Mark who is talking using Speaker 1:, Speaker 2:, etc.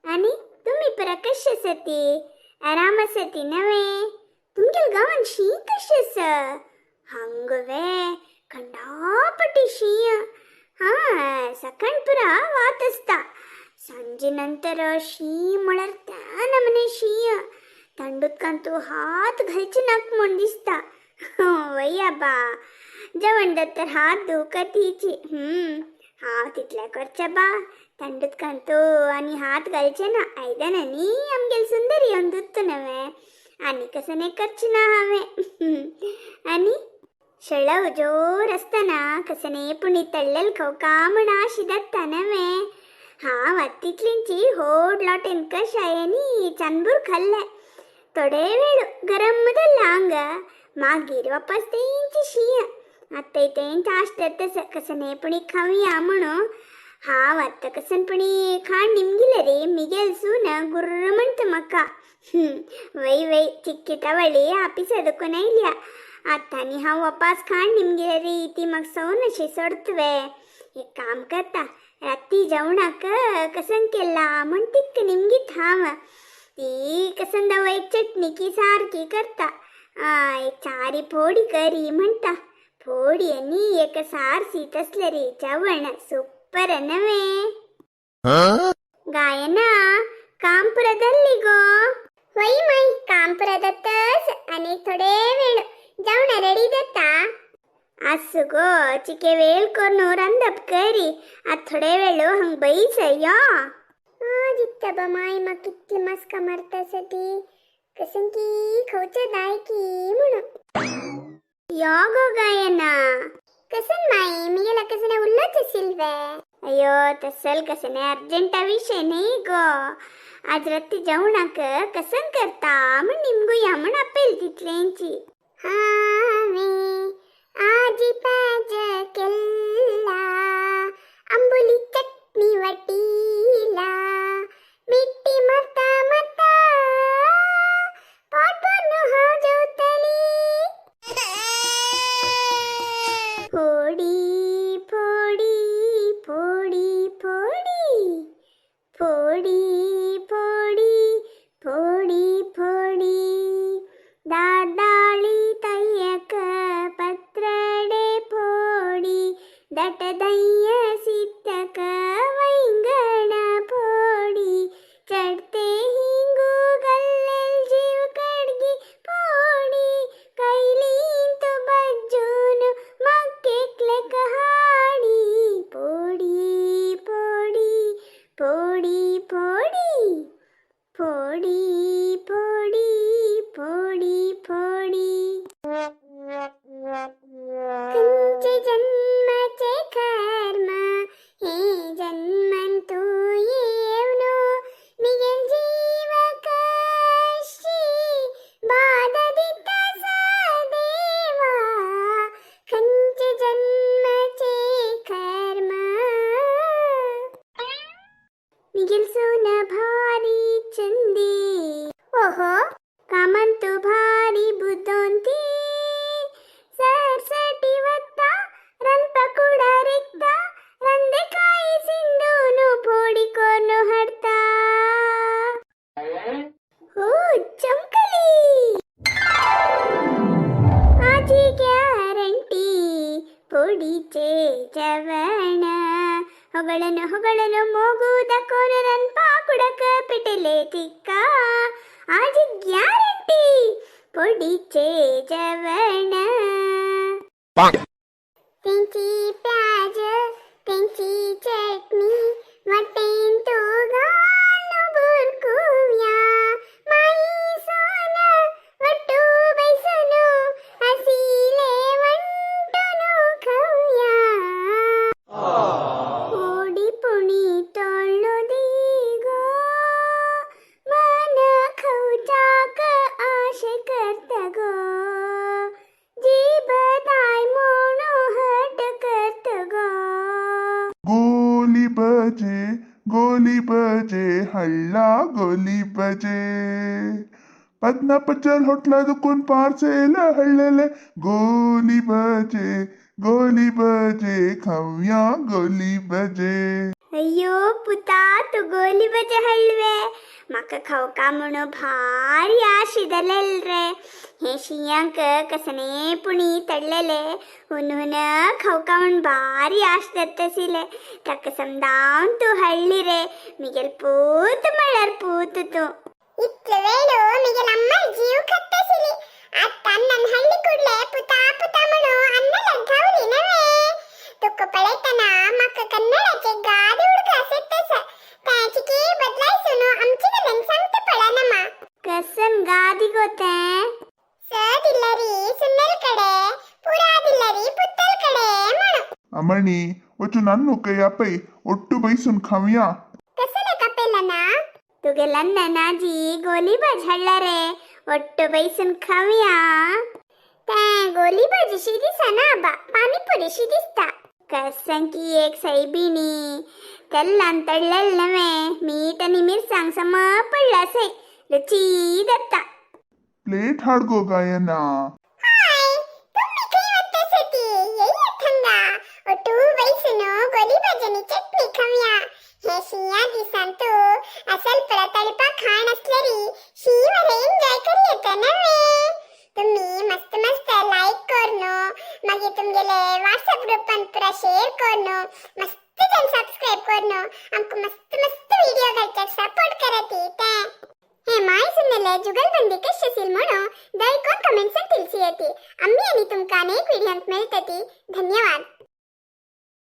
Speaker 1: आनी तुमी परा कशें आसा ती? आराम आसा ती नवें? तुमगेल्या गांवान शीं कशें आसा? हांग वे खंडापटी शीं. हां, सकाळ पुरा वात आसता, सांजे नंतर शीं म्हळ्यार त्या नमने शीं. थंड उदकांत तूं हात घालचे नाका म्हूण दिसता. वय आबा, जेवण जाता तर हात धुवका तीची. हांव तितल्या करचें बा, थंड उदकांत तूं आनी हात घालचे ना. आयदनां न्ही आमगेली सुंदर येवन धुता नवें, आनी कसं नाही करचें ना हांवें. आनी शेळव जोर आसतना कसने पुणी तळ्ळेल खावका म्हण आशी जाता नवें. हांव आतां तितलींची होड लोटेन कशाय आनी चानबूर खाल्लें. थोडे वेळ गरम जाल्लें आंग, मागीर वापस तेंची शीं. आतां तेंच आश जाता कसने पुणी खावया म्हणून. हांव आतां कसन पुणी खाण निमगिलें रे, मिगेल सून गुर्र म्हणटा म्हाका. वय वय, चिक्कीता वळी आपिसा दुखून आयल्या. आतां आनी हांव वापास खाण निमगिलें रे, ती म्हाका सवन अशी सोडतवे. एक काम करता, राती जेवणाक कसन केला म्हण तिक्क निमगीत हांव. ती कसन दव एक चटणी की सारकी करता. एक चारी फोडी करी म्हणटा. फोडी आनी एक सार शीत आसलें रे जेवण सुपर नवें. गायना, काम पुरा जाल्ली गो? वय माय, काम पुरा जातच आनी थोडे वेळ जेवण रेडी जाता. आसूं गो, चिके वेळ करून रांदप करी. आतां थोडे वेळ हांग बैस यो. जित्ता बा माय, म्हाका कितली मस्का मारता आसा ती, कसन की खावचें जाय की म्हणून. यो गो गायना. कसन माई, मिगेला कसन उल्लोच आशिल वे? अय्यो, तसल कसन अर्जंटा विशय न्ही गो. आज राती जेवणाक कसन करता म्हण निमगुया म्हण आपयल तितलेंची. हांवें आजी प्याज केल्ला, आंबोली चटणी वाटीला, मिट्टी मारता मारता पोट भरून हांव जेवतली. फोडी फोडी फोडी फोडी फोडी फोडी फोडी फोडी, दादाळी तय्यक पत्रडे फोडी, दटदय्य सिद्धक वैंगण फोडी, चढते हिंगू गल्लेल जीव कडगी फोडी, कैलींत बज्जून मक्केकले कहाणी. फोडी फोडी फोडी फोडी फोडी फोडी फोडी फोडी. खंयचे जन्माचे कर्म हे जन्मान तूं येवन मिगेल जीव कशी बाद दिता देवा, खंयचे जन्माचे कर्म. मिगेल सून भारी चंदी, ओहो, कामंतु भारी बुद्धोंती, सरसटी वत्ता रंप कुडा रिक्ता, ರಂದೆಕಾಯಿ ಸಿಂಧೂನು ಫೋಡಿ ಕೋರ್ನು ಹಡ್ತಾ. हो चमकली, आजी ग्यारंटी फोडीचे जेवण. ಹೊಗಳನು ಹೊಗಳನು ಮೋಗುದ ಕೋನರನ್ ಪಾಕುಡಕ ಪಿಟಲೆ ತಿಕ್ಕ, ಆಜಿ ಗ್ಯಾರಂಟಿ फोडीचे जेवण. तेंची प्याज तेंची चटणी वाटेन तो घालून बुरकुया, माई सोन वट्टू बैसनो हसीले वंटून खाऊया. फोडी पुणी तळ्ळो दी गो, मन खावच्याक आशे करता गो, जीभ दाय म्हणू हट करत गो.
Speaker 2: गोली बजे गोली बजे हल्ला गोली बजे, पद्मपचल होटला दुकून पार्सेल हळलेले, गोली बजे गोली बजे खाऊया गोली बजे.
Speaker 1: अय्यो पुता, तूं गोली भजे हाडवे. म्हाका खावका म्हणून भारी आश जालेल रे. हे शिंयांक कसने पुणी तडलेले हुन हुन खावका म्हूण भारी आश जाताशिल्ले. ताका समजावन तूं हाडली रे. मिगेल पूत म्हळ्यार पूत तूं.
Speaker 3: ಇತ್ಲ ವೇಳು ಮಿಗೆಲ್ ಅಮ್ಮ ಜೀವ ಕತ್ತಸಿಲಿ. ಅತ್ತ ಅನ್ನನ್ ಹಳ್ಳಿ ಕೂಡ್ಲೆ ಪುತಾ ಪುತಾ ಮಣು ಅನ್ನಲ ಧೌಲಿ ನವೇ. ತುಕ್ಕು ಪಳೆತನ ಮಕ್ಕ ಕನ್ನಡचे ಗಾದೆ ಹುಡುಗ ಸೆತ್ತಸ त्याचिके बदलायसुनो आमचे कडेन सांगता पळा नमा.
Speaker 1: कसन गादी गोते?
Speaker 3: ಸದಿಲ್ಲರಿ ಸುನ್ನಲ್ ಕಡೆ, ಪುರಾದಿಲ್ಲರಿ ಪುತ್ತಲ್ ಕಡೆ ಮಣು.
Speaker 2: ಅಮಣಿ ಒಚ್ಚು ನನ್ನು ಕೈ ಅಪ್ಪೈ ಒಟ್ಟು ಬೈಸುನ್ ಖವ್ಯಾ.
Speaker 3: ಕಸಲ ಕಪೆಲ್ಲನ.
Speaker 1: तुगे लन्नाजी गोली भाजी हाडला रे, ಒಟ್ಟು ಬೈಸುನ್ ಖವ್ಯಾ. ते गोली भाजी शी दिसना आबा, पाणीपुरी शी दिसता. कसंकी एक सैबिणी तेल्लान तडलेल नव्हे, मीठ आणि मिरसांग सम पडला सै, रुची दत्ता.
Speaker 2: ಪ್ಲೇಟ್ ಹಾಡ್ಗೋ ಗಾಯನ.
Speaker 3: ಹಾಯ್, ತುಮ್ಮಿ ಕೈ ಒತ್ತಸತಿ ಎಯ್ಯ ಥಂಗ ಒಟ್ಟು ಬೈಸುನು ಗೋಲಿ ಭಜನಿ ಚಟ್ನಿ ಖವ್ಯಾ. हे शिया दिसांतू असल परतळपा खाण असलेरी शीवर एन्जॉय करी येता नव्हे. तुम्ही मस्त मस्त लाईक करनो, मागीर तुमगेले व्हॉट्सअप ग्रुपान पुरा शेअर करनो, मस्त जण सबस्क्राईब करनो, आमकां मस्त मस्त व्हिडिओ घालच्याक सपोर्ट करत ते.
Speaker 1: हे माय सुन्नेले जुगलबंदी कशी असेल म्हणून दयकोन कमेंट्सान ತಿಳಿಸಿಯತಿ. ಅಮ್ಮಿ आणि तुमका अनेक व्हिडिओत मिळतती. धन्यवाद.